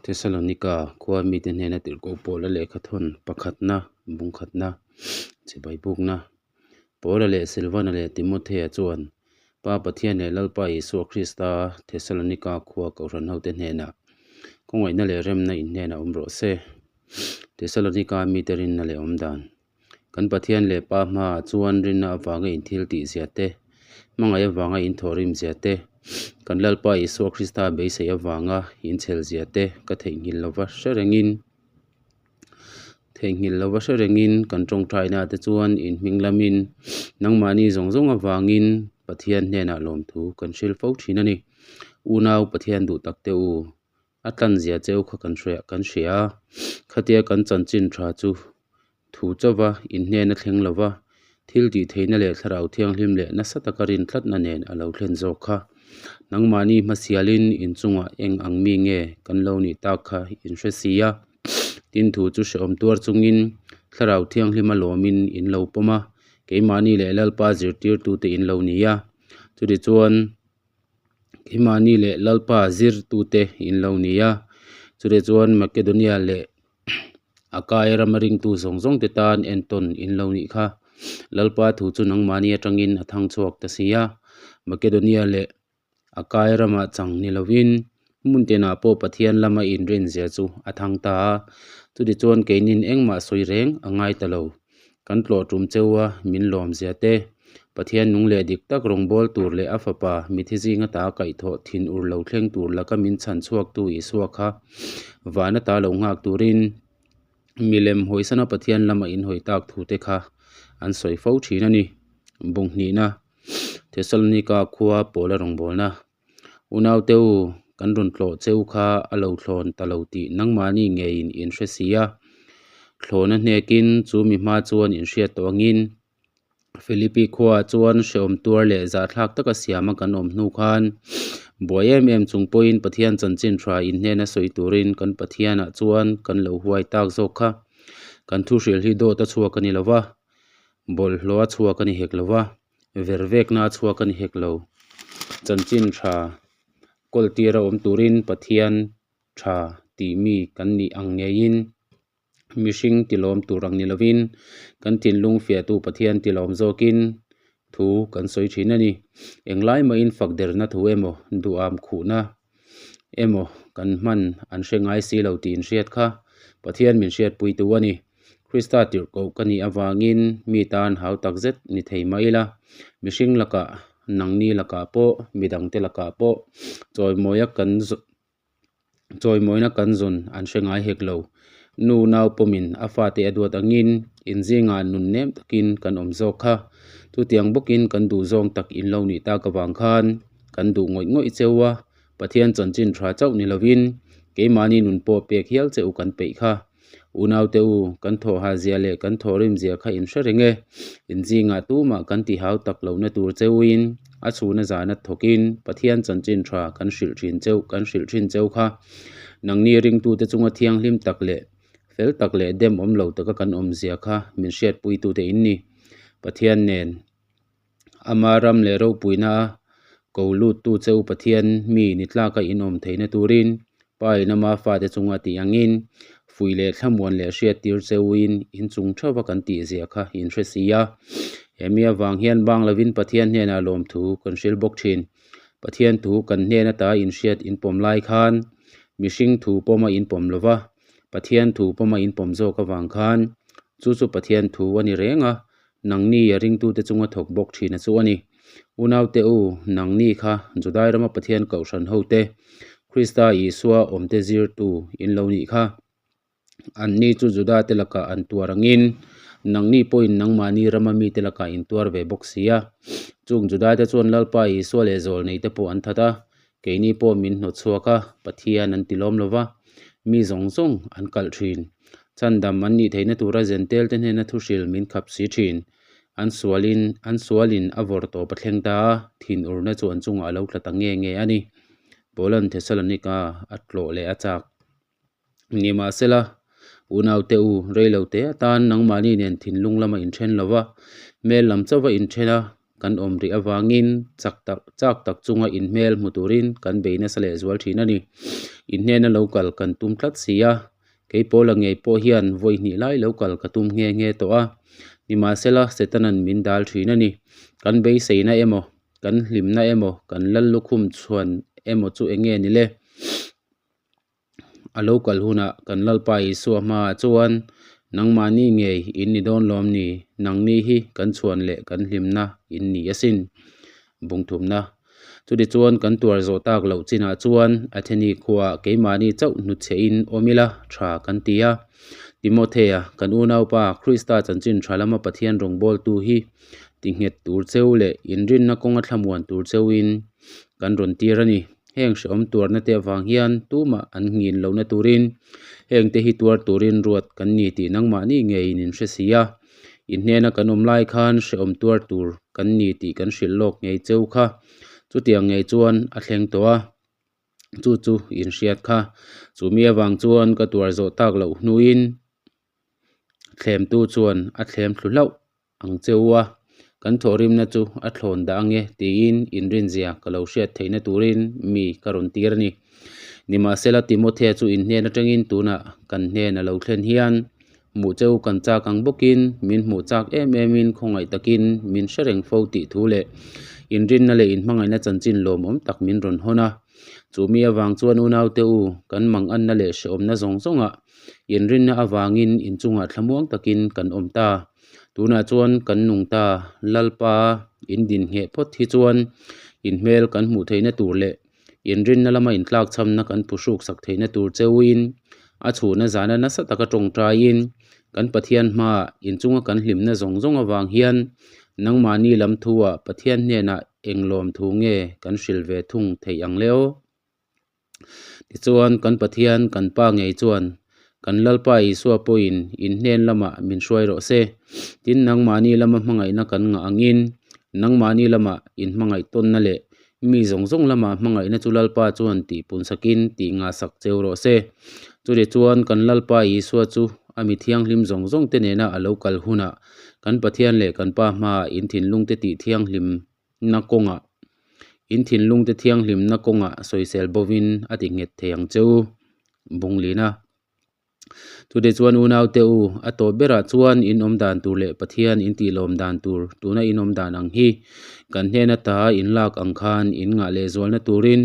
Thessalonika khua mite hnena tirhkoh Paula lehkhathawn pakhatna, bungkhatna, chibai bukna. Paula leh Silvana leh Timothea chuan Pa Pathian leh Lalpa Isua Krista Thessalonika khua kohhran hote hnenah khawngaihna leh remna in hnenah awm rawh se. Thessalonika mite rinna leh awmdan. Kan Pathian leh Pa hmaah chuan rinna avanga in thil tih zia te, hmangaih avanga in thawhrim zia te, kan Lalpa Isua Krista beisei avanga in chhel zia te ka theihnghilh lova hre rengin theihnghilh lova hre rengin kan tawngtaina te chuan in hming lamin nangmahni zawng zawng avangin Pathian hnenah lawmthu kan hrilh fo thin a ni. Unau Pathian duh tak te u. A tlan zia cheu kha kan hria kan hria a, khatia kan chanchin tha chu thu chauva inhnen a thleng lova, thil tih theihna leh thlarau thianghlim leh nasa taka rin tlatna nen a lo thlen zawk kha. Nangmahni hmasialin inchungah eng ang mi nge kan lo nih tak kha in hre si a, tin thu chu hrehawm tuar chungin thlarau thianghlim a lawmin in lo pawm a, keimahni leh Lalpa zirtirtute in lo ni a, chutichuan. Keimahni leh Lalpa zirtute in lo ni a, chutah chuan Makedonia leh Akai rama ringtu zawng zawng te tan entawn in lo nih kha. Lalpa thu chu nangmahni atangin a thang chhuak ta si a, Makedonia leh Akai ramah chang ni lovin hmun tinah pawh Pathian lama inrinzia chu a thang ta a, chutichuan keinin engmah sawi reng a ngai ta lo. Kan tlawh tum cheu a, min lawm zia te. Pathian nung leh dik tak rawngbâwl tur leh a fapa mithi zinga ta kaihthawh thin ur lo thleng tur laka min chhan chhuaktu Isua kha vana ta lo nghak turin milem hawisana Pathian lama inhawi tak thu te kha an sawi fo thin a ni. Bunghnihna, Thessalonika khua pawla rawngbawlna. Unaute u, kan rawn tlawh cheu kha a lo thlawn ta lo tih nangmahni ngeiin in hre si a. Thlawna hnekin chu mi hma chuan in hriat tawh angin Philippi khuaah chuan hrehawm tuar leh zahthlak taka siama kan awm hnu khan buai em em chung pawhin Pathian chanchin tha in hnena sawi turin kan Pathianah chuan kan lo huai tak zawk kha. Kan thuhrilh hi dawt a chhuak a ni lo va, bawlhhlawh a chhuak a ni hek lo va. Ver vekna a chhuak a ni hek lo. Chanchin tha kawl tira awm turin Pathian tha tih mi kan nih ang ngeiin mihring tilawm tur ang ni lovin kan thinlung fiahtu Pathian tilawm zawkin thu kan sawi thin a ni. Englai mahin fak derna thu emaw duham khuhna emaw kan hman an hre ngai si lo tih inhriat kha Pathian min hriatpuitu a ni. Krista tirhkoh ka nih avangin mi tan hau tak zet ni thei mah ila, mihring lakah, nangni lakah pawh, midangte lakah pawh chawimawia kan chawimawina kan zawn an hre ngai hek lo. Nu nau pawmin a fate a duat angin inzingah nun nem takin kan awm zawk kha. Chutiang bawkin kan duhzawng tak in lo nih tak avang khan Kan duh ngawih ngawih cheu a, Pathian chanchin tha chauh ni lovin keimahni nun pawh pek hial che u kan peih kha. Unaute u, kan thawhha zia leh kan thawhrim zia kha in hre reng e. In zingah tumah kan ti hau tak lohna tur cheuin a chhuna zana thawkin Pathian chanchin tha kan hrilh thin cheu kan hrilh thin cheu kha. Nangni ringtute chunga thianghlim tak leh fel tak leh dem awm lo taka kan awm zia kha min hriatpuitute in ni. Pathian nen. Ama ram leh ropuina a ko luttu che u Pathian mi ni tlaka in awm theihna turin Pa in ama fate chunga tih angin fuih leh thlamuan leh hriattir che uin in chung theuh a kan tih zia kha in hre si a. He mi avang hian bang lovin Pathian hnenah lawmthu kan hrilh bawk thin. Pathian thu kan hnen ata in hriat in pawm lai khan mihring thu pawma in pawm lova Pathian thu pawma in pawm zawk avang khan chu chu Pathian thu a ni reng a, Nangni a ringtute chunga thawk bawk thina chu a ni. Unaute u, nangni kha Judai rama Pathian kohhran hote, Krista Isua awmte zirtu in lo nih kha. Anni chu Judate lakah an tuar angin, nangni pawhin nangmahni rama mite lakah in tuar ve bawk si a. Chung Judaite chuan Lalpa Isua leh zawlneite pawh an that a, keini pawh min hnawt chhuak a, Pathian an ti lawm lo va, mi zawng zawng an kalh thin. Chandam an nih theihna tura Zentel te hnena thuhril min khap si thin. An sualin an sualin a vawr tawp a thleng ta a, thinurna chu an chungah a lo tla ta nge nge a ni. Paula'n Thessalonika a tlawh leh a chak. Nimahsela, unaute u, reilote atan nangmahni nen thinlung lama inthen lo va, hmel lam chauha inthen a kan awm rih avangin chak tak chak tak chunga inhmel hmu turin kan bei nasa leh zual thin a ni. In hnena lo kal kan tum tlat si a, kei Paula ngei pawh hian vawi hnih lai lo kal ka tum nghe nghe tawh a. Nimahsela, Setana'n min dal thin a ni. Kan beiseina emaw, kan hlimna emaw, kan lal lukhum chhuan emaw chu eng nge ni le? A lo kal hunah kan Lalpa Isua hmaah chuan, Nangmahni ngei in ni dawn lawm ni? Nangni hi kan chhuan leh kan hlimna in ni asin. Bungthumna. Chutichuan kan tuar zawh tak loh chinah chuan Atheni khuaah keimahni chauh hnutchhehin awm ila tha kan ti a. Timothea, kan unaupa Krista chanchin tha lama Pathian rawngbawltu hi tinghet tur cheu leh inrinna kawnga thlamuan tur cheuin kan rawn tir a ni. Heng hrehawm tuarna te avang hian tumah an nghin lohna turin heng te hi tuar turin ruat kan ni tih nangmahni ngeiin in hre si a. In hnena kan awm lai khan hrehawm tuar tur kan ni tih kan hrilh lawk ngei cheu kha. Chutiang ngei chuan a thleng tawh a, chu chu in hriat kha. Chumi avang chuan ka tuar zawh tak loh hnuin thlemtu chuan a thlem thlu hlauh ang che u a, kan thawhrimna chu a thlawn dah ange tiin inrinzia ka lo hriat theihna turin mi ka rawn tir a ni. Nimahsela Timothea chu in hnen atangin tunah kan hnen a lo thlen hian hmuh che u kan chak ang bawkin min hmuh chak em emin khawngaih takin min hre reng fo tih thu leh inrinna leh inhmangaihna chanchin lawmawm tak min rawn hawn a. Chu mi avang chuan unaute u, kan manganna leh hrehawmna zawng zawngah inrinna avangin inchungah thlamuang takin kan awm ta. Tunah chuan kan nung ta, Lalpa in din ngheh phawt hi chuan in hmel kan hmuh theihna tur leh inrinna lama intlakchhamna kan phuhruk sak theihna tur cheuin a chhuna zana nasa taka tawngtaiin kan Pathian hmaah inchunga kan hlimna zawng zawng avang hian nangmahni lam thuah Pathian hnenah eng lawmthu nge kan hrilh ve thung theih ang le aw? Tichuan, kan Pathian, kan Pa ngei chuan kan Lalpa Isua pawhin in hnen lamah min hruai rawh se. Tin, nangmahni lama hmangaihna kan ngah angin, nangmahni lama inhmangaih tawnna leh mi zawng zawng lama hmangaihna chu Lalpa chuan tihpun sakin tih ngahsak cheu rawh se. Chutichuan, kan Lalpa Isua chu a mi thianghlim zawng zawng te nena a lo kal hunah kan Pathian leh kan Pa hmaah in thinlungte tih thianghlim na kawngah, in thinlungte thianghlimna kawngah sawisel bovin a ti nghet thei ang che u, Bunglina. Chute chuan unaute u, a tawp berah chuan in awm dan tur leh Pathian in tihlawm dan tur tuna in awm dan ang hi kan hnen ata in lak ang khan in ngah lehzualna turin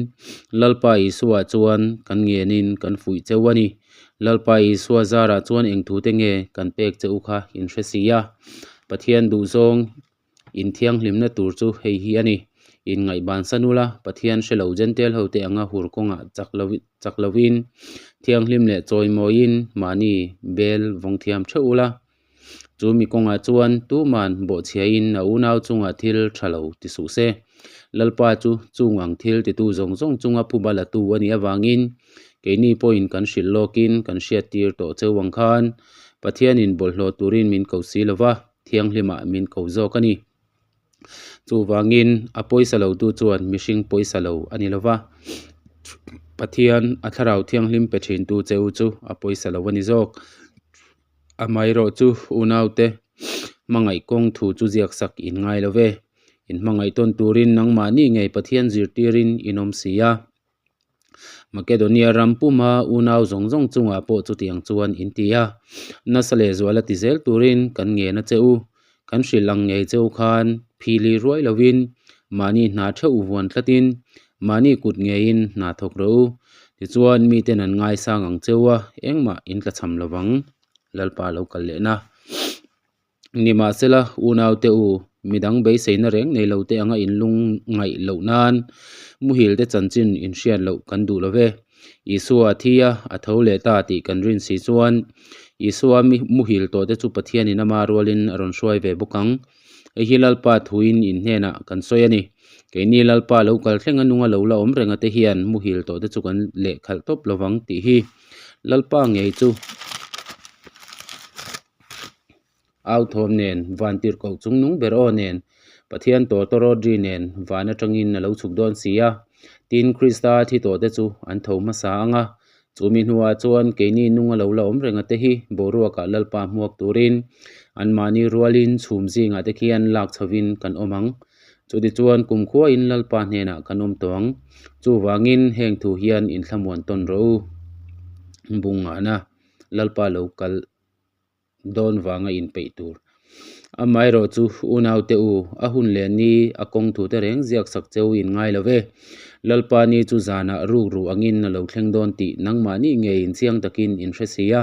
Lalpa Isua chuan kan ngenin kan fuih cheu a ni. Lalpa Isua zarah chuan eng thute nge kan pek che u kha in hre si a, Pathian duhzawng Inthianghlimna tur chu hei hi a ni, Inngaihban san ula, Pathian hre lo Jentail hote anga hur kawngah chak lo chak lovin, thianghlim leh chawimawiin mahni bel vawng thiam theuh ula. Chu mi kawngah chuan tuman bawhchhiain a unau chungah thil tha lo ti suh se. Lalpa chu chung ang thil titu zawng zawng chunga phuba latu a nih avangin keini pawhin kan hrilh lawkin kan hriattir tawh cheu ang khan Pathianin bawlhhlawh turin min ko si lova. thianghlimah min ko zawk a ni. Chuvangin a pawisa lo tu chuan mihring pawisa lo a ni lova, Pathian a thlarau thianghlim pe thin tu che u chu a pawisa lo a ni zawk. Amaherawh chu unaute hmangaih kawng thu chu ziak sak in ngai lo ve. In hmangaih tawn turin nangmahni ngei Pathian zirtirin in awm si a. Makedonia ram puma unau zawng zawng chungah pawh chutiang chuan in ti a, nasa leh zuala ti zel turin kan ngen a che u. Kan hrilh ang ngei che u khan phili ruai lovin mahni hna theuh vuan tlatin mahni kut ngeiin hna thawk rawh u. Tichuan miten an ngaisang ang che u a, engmah in tlachham lovang. Lalpa lo kal lehna. Nimahsela, unaute u, midang beiseina reng nei lote anga inlung ngaih loh nan muhilte chanchin inhriat loh kan duh lo ve. Isua a thi a, a tho leh ta tih kan rin si chuan Isua muhil tawhte chu Pathianin ama rualin a rawn hruai ve bawk ang. Hei hi Lalpa thuin in hnenah kan sawi a ni. Keini Lalpa lo kal thleng a nunga lo la awm renga te hian muhil tawhte chu kan lehkhalh tawp lovang tih hi Lalpa ngei chu Au thawm nen, van tirhkoh chung nung ber aw nen, Pathian tawtawrawt ri nen van atangin a lo chhuk dawn si a. Tin, Krista thi tawhte chu an tho hmasa ang a. Chu mi hnuah chuan keini nung a lo la awm reng a te hi boruakah Lalpa hmuak turin anmahni rualin chhum zingah te khian lak chhovin kan awm ang. Chutichuan kumkhuain Lalpa hnenah kan awm tawh ang. Chuvangin heng thu hian inthlamuan tawn rawh u. Bungahna Lalpa lo kal dawn vanga inpeih tur. Amaherawh chu unaute u, a hun leh ni a kawng thute reng ziak sak cheu in ngai lo ve. Lalpa ni chu zanah rukru angin a lo thleng dawn tih nangmahni ngeiin chiang takin in hre si a.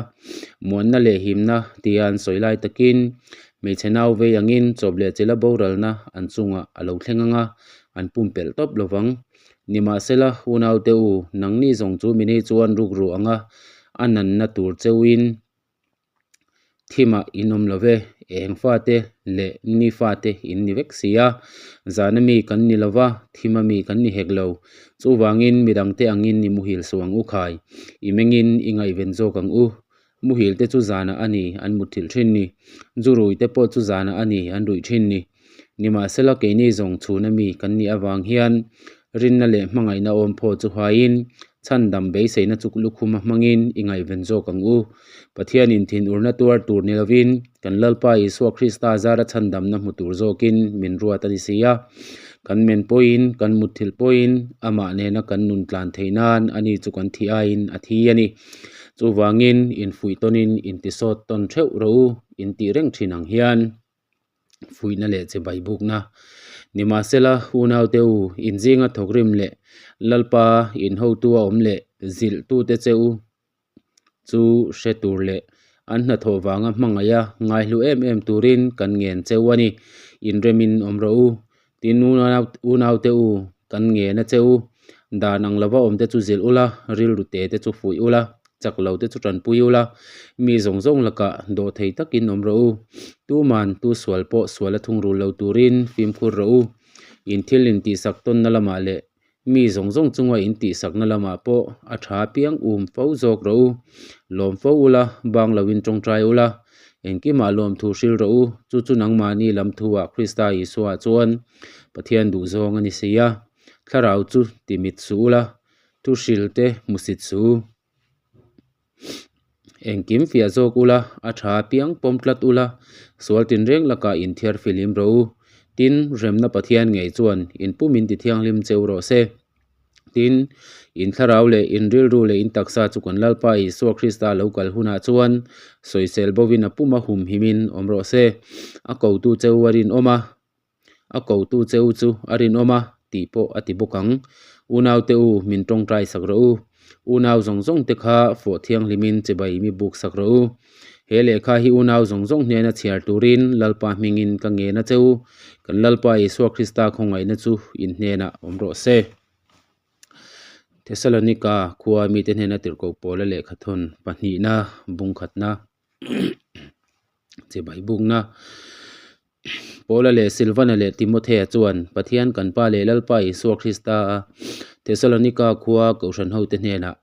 Muanna leh himna tia an sawi lai takin hmeichhe nau vei angin chawp leh chila boralna an chungah a lo thleng ang a, an pumpelh tawp lo vang. Nimahsela, unaute u, nangni zawng chu mini chuan rukru anga a nanna tur cheuin Thimah in awm lo ve, eng fate leh ni fate in ni vek si a, zana mi kan ni lo va, thima mi kan ni hek lo. Chuvangin midangte angin i muhil suh ang u khai, i mengin i ngaihven zawk ang u. Muhil te chu zanah a ni an mutthilh thin ni, zu rui te pawh chu zanah a ni an ruih thin ni. Nimahsela keini zawng chhuna mi kan nih avang hian rinna leh hmangaihna awm phaw chu haiin chhandam beiseina chuk lukhuma hmangin i ngaihven zawk ang u. Pathianin thinurna tuar tur ni lovin kan Lalpa Isua Krista zara chhandamna hmu tur zawkin min ruat a ni si a. Kan men pawhin, kan mutthilh pawhin amah nena kan nun tlan theih nan ani chu kan thi aiin a thi a ni. Chuvangin infuih tawnin intisawt tawn theuh rawh u, intih reng thin ang hian. fuihna leh che baibukna. Nimahsela, unaute u, inzinga thawkrim leh Lalpa inhotu a awm leh zilhtute che u chu hre tur leh an hnathawh vanga hmangaih a ngaihlu em em turin kan ngen cheu a ni. Inremin awm rawh u. Tin, unaute u, kan ngen a che u. Dan ang lova awmte chu zilh ula, rilru te te chu fuih ula, chak lo te chu tanpui ula, mi zawng zawng lakah dawh thei takin awm rawh u. Tuman tu sual pawh sual a thungrul lo turin fimkhur rawh u. In thil intihsak tawnna lamah leh Mi zawng zawng chunga in tihsakna lamah pawh a tha piang um fo zawk rawh u. Lawm fo ula, bang loin tawngtai ula, engkimah lawmthu hril rawh u. Chu chu nangmahni lam thuah Krista Isua chuan Pathian duh zawng a ni si a. Thlarau chu ti mit suh ula, thu hril te hmusit suh u. Engkim fiah zawk ula, a tha piang pawm tlat ula, sual tinreng lakah inthiar filim rawh u. Tin, remna Pathian ngei chuan in pum in ti thianghlim cheu rawh se. Tin, in thlarau leh in rilru leh in taksa chu kan Lalpa Isua Krista lo kal hunah chuan sawisel bovin a puma humhimin awm rawh se. A kotu cheu a rinawm a. A kotu che u chu a rinawm a tih pawh a ti bawk ang. Unaute u, min tawngtai sak rawh u. Unau zawng zawng te kha fawh thianghlimin chibai mi buk sak rawh u. He lehkha hi unau zawng zawng hnena chhiar turin Lalpa hmingin ka ngen a che u. Kan Lalpa Isua Krista khawngaihna chu in hnenah awm rawh se. Thesalonika khua mite hnena tirhkoh pawla lehkhathawn pahnihna bungkhatna chibai bukna. Paula leh Silvana leh Timothea chuan Pathian kan Pa leh Lalpa Isua Krista a Thesalonika khua Kohhran hote hnenah,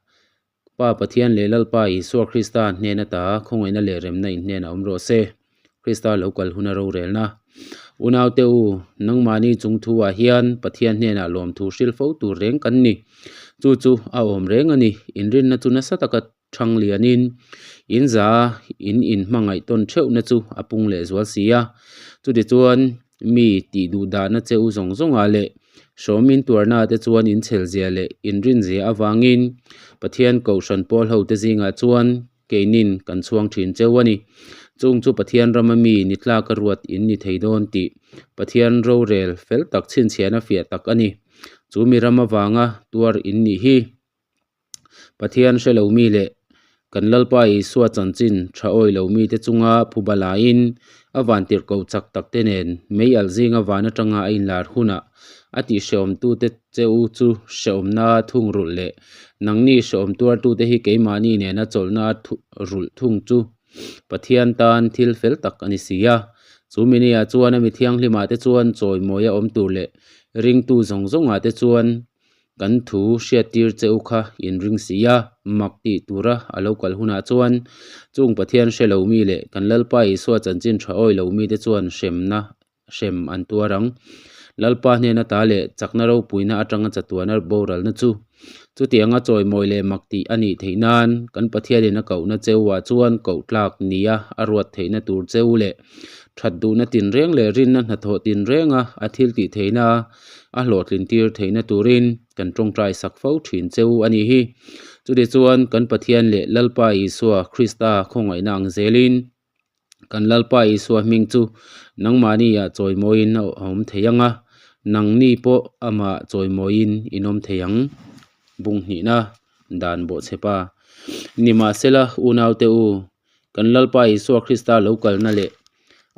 Pa Pathian leh Lalpa Isua Krista hnen ata khawngaihna leh remna in hnenah awm rawh se. Krista lo kal hun a rorelna. Unaute u, nangmahni chung thu-ah hian Pathian hnenah lawmthu hrilh fo tur reng kan ni. Chu chu a awm reng a ni. Inrinna chu nasa taka Thang lianin in za in in hmangaih tawn theuhna chu a pung leh zual si a. Chutichuan mi tih duh dahna che u zawng zawngah leh hrawmin tuarna te chuan in chhelzia leh in rinzia avangin Pathian Kohhran pawl ho te zingah chuan keinin kan chhuang thin cheu a ni. Chung chu Pathian rama mi ni tlaka ruat in ni thei dawn tih Pathian rorel fel tak chhinchhiahna fiah tak a ni. Chu mi ram avanga tuar in nih hi. Pathian hre lo mi leh kan Lalpa Isua chanchin tha awi lo mite chunga phuba laiin a vantirhkoh chak tak te nen mei alh zinga van atanga a inlar hunah a tihhrehawmtute che u chu hrehawmna thung rulh leh nangni hrehawm tuartute hi keimahni nena chawlhna rulh thung chu Pathian tan thil fel tak a ni si a. Chu miniah chuan a mi thianghlimah te chuan chawimawia awm tur leh ringtu zawng zawngah te chuan Kan thu hriattir che u kha in ring si a, mak tih tura a lo kal hunah chuan chung Pathian hre lo mi leh kan Lalpa Isua chanchin tha awi lo mite chuan hremna hrem an tuar ang. Lalpa hnena ta leh chakna ropuina atanga chatuana boralna chu chutianga chawimawi leh mak tih a nih theih nan kan Pathianin a kohna cheuah chuan koh tlak nia a ruat theihna tur cheu leh that duhna tinreng leh rinna hnathawh tinrenga a thil tih theihna a hlawhtlin tir theihna turin kan tawngtai sak fo thin cheu a nih hi. Chutichuan kan Pathian leh Lalpa Isua Krista khawngaihna ang zelin kan Lalpa Isua hming chu nangmahniah chawimawiin a awm thei ang a, nangni pawh amah chawimawiin in awm thei ang. Bung hnihna dan bawhchhepa. Nimahsela unaute u, kan Lalpa Isua Krista lo kalna leh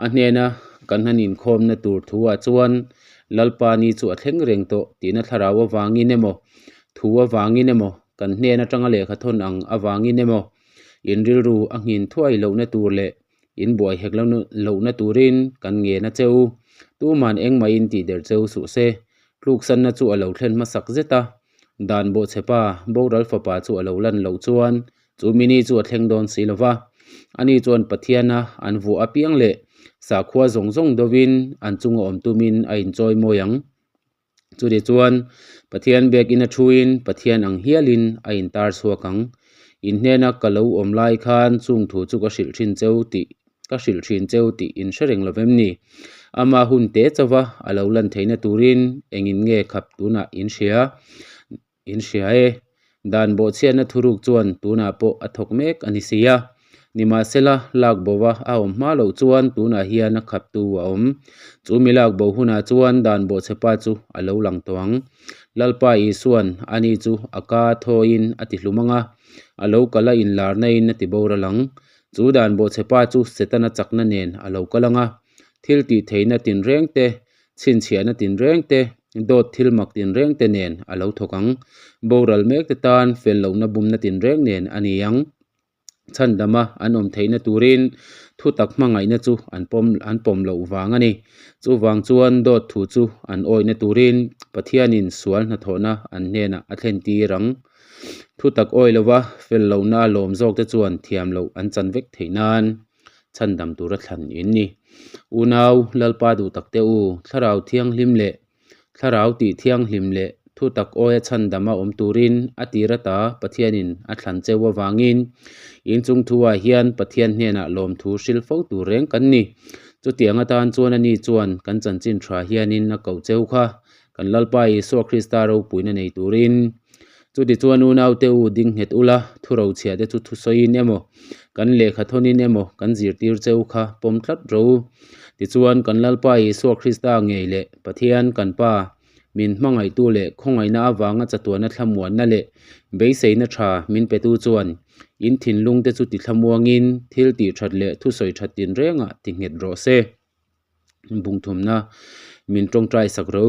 a hnena kan han inkhawmna tur thuah chuan Lalpa ni chu a thleng reng tawh tihna thlarau avangin emaw, thu avangin emaw, kan hnen atanga lehkha thawn ang avangin emaw, In rilru a nghin thuai lohna tur leh in buai hek lohna turin kan ngen a che u. Tuman engmahin tih der cheu suh se. Tluksanna chu a lo thlen hmasak zet a, dan bawhchhepa boral fapa chu a lo lan loh chuan chu mini chu a thleng dawn si lo va. Ani chuan Pathiana an vuah apiang leh sakhua zawng zawng dovin an chunga awm tumin a inchawi mawi ang. Chutih chuan Pathian biakinn a thuin Pathian ang hialin a intar chhuak ang. In hnena ka lo awm lai khan chung thu chu ka hrilh thin cheu tih ka hrilh thin cheu tih in hre reng lo vem ni? Ama hun te chauva a lo lan theihna turin engin nge khap tunah in hria? In hria e, dan bawhchhiatna thuruk chuan tunah pawh a thawk mek a ni si a. Nimahsela, lak bova a awm hma loh chuan tunah hian a khaptu a awm. Chu mi lak bo hunah chuan dan bawhchhepa chu a lo lang tawh ang. Lalpa Isua'n ani chu a ka thawiin a ti hlum ang a, a lo kal a inlarnain a ti boral ang. Chu dan bawhchhepa chu Setana chakna nen a lo kal ang a, thil tih theihna tinreng te, chhinchhiahna tinreng te, dawt thil mak tinreng te nen a lo thawk ang. Boral mek te tan fel lohna bumna tinreng nen a ni ang. Chhandama an awm theihna turin thu tak hmangaihna chu an pawm an pawm loh vang a ni. Chuvang chuan dawt thu chu an awihna turin Pathianin sual hnathawhna an hnenah a thlen tir ang. Thu tak awih lova fel lohna a lawm zawk te chuan thiam loh an chan vek theih nan chhandam tura thlan in ni. Unau Lalpa duh tak te u, Thlarau Thianghlim leh Thlarau tih thianghlim leh thu tak awia chhandama awm turin a tir ata Pathianin a thlan cheu avangin inchung thuah hian Pathian hnenah lawmthu hrilh fo tur reng kan ni. Chutiang atan chuan ani chuan kan chanchin tha hianin a koh cheu kha kan Lalpa Isua Krista ropuina nei turin. Chutichuan unaute u ding nghet ula, thurochhiah te chu thusawiin emaw, kan lehkha thawnin emaw kan zirtir cheu kha pawm tlat ro. Tichuan kan Lalpa Isua Krista ngei leh Pathian kan Pa, min hmangaihtu leh khawngaihna avanga chatuana thlamuanna leh beiseina tha min petu chuan in thinlungte chu tithlamuangin thil tih that leh thusawi that tinrengah ti nghet rawh se. Bungthumna min tawngtai sak ro.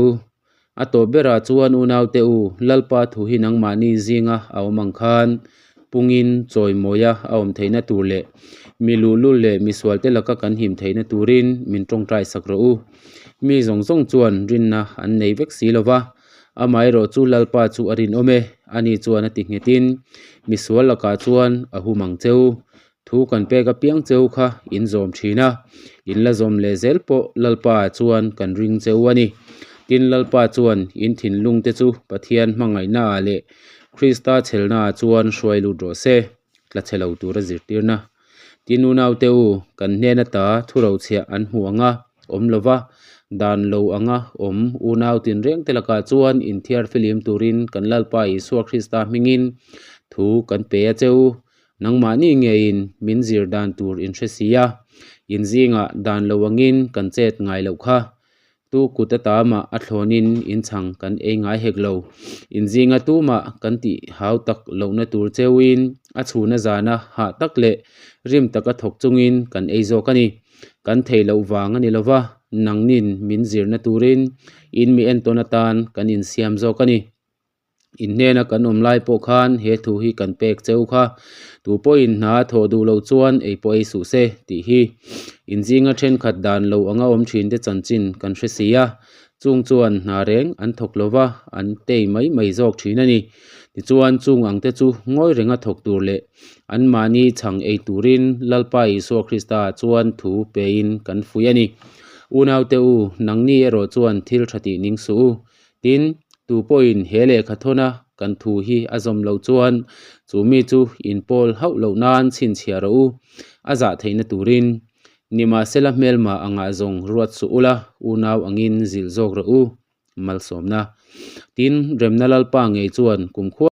A tawp berah chuan unaute u, Lalpa thu hi nangmahni zinga a awm ang khan pungin chawimawia a awm theihna tur leh mi luhlul leh misualte laka kan him theihna turin min tawngtai sak rawh u. Mi zawng zawng chuan rinna an nei vek si lo va, amaherawh chu Lalpa chu a rinawm e, ani chuan a ti nghetin misual lakah chuan a hum ang che u. Thu kan pek apiang cheu kha in zawm thin a, in la zawm leh zel pawh Lalpa chuan kan ring cheu a ni. Tin, Lalpa chuan in thinlung te chu Pathian hmangaihna ah leh Krista chhelna ah chuan hruai lut rawh se, tla chhe lo tura zirtirna. Tin, unaute u, kan hnen ata thurochhiah an hmuh ang a, awm lo va, dan lo anga awm unau tinreng te lakah chuan inthiar filim turin kan Lalpa Isua Krista hmingin thu kan pe a cheu. Nangmahni ngeiin min zir dan tur in hre si a, in zingah dan lo angin kan chet ngai loh kha. Tu kut ata mah a thlawnin in chhang kan ei ngai hek lo. In zinga tumah kan tih hau tak lohna tur cheuin a chhuna zana hah tak leh rim taka thawk chungin kan ei zawk a ni. Kan theih loh vang a ni lova, nangnin min zirna turin in mi entawn atan kan insiam zawk a ni. In hnena kan awm lai pawh khan he thu hi kan pek cheu kha, tu pawhin hna a thawh duh loh chuan ei pawh ei suh se tih hi in zinga thenkhat dan lo anga awm thin te chanchin kan hre si a, chung chuan hna reng an thawk lo va, an tei mai mai zawk thin a ni. Tichuan chung ang te chu ngawi renga thawk tur leh anmahni chhang ei turin Lalpa Isua Krista chuan thu pein kan fuih a ni. Unaute u, nangni erawh chuan thil tha tih ning suh u. Tin, tu pawhin he lehkha thawna kan thu hi a zawm loh chuan chu mi chu inpawl hauh loh nan chhinchhiah rawh u, a zah theihna turin. Nimahsela hmelma angah zawng ruat suh ula, unau angin zilh zawk rawh u. Malsawmna. Tin, Remna Lalpa ngei chuan kumkhua.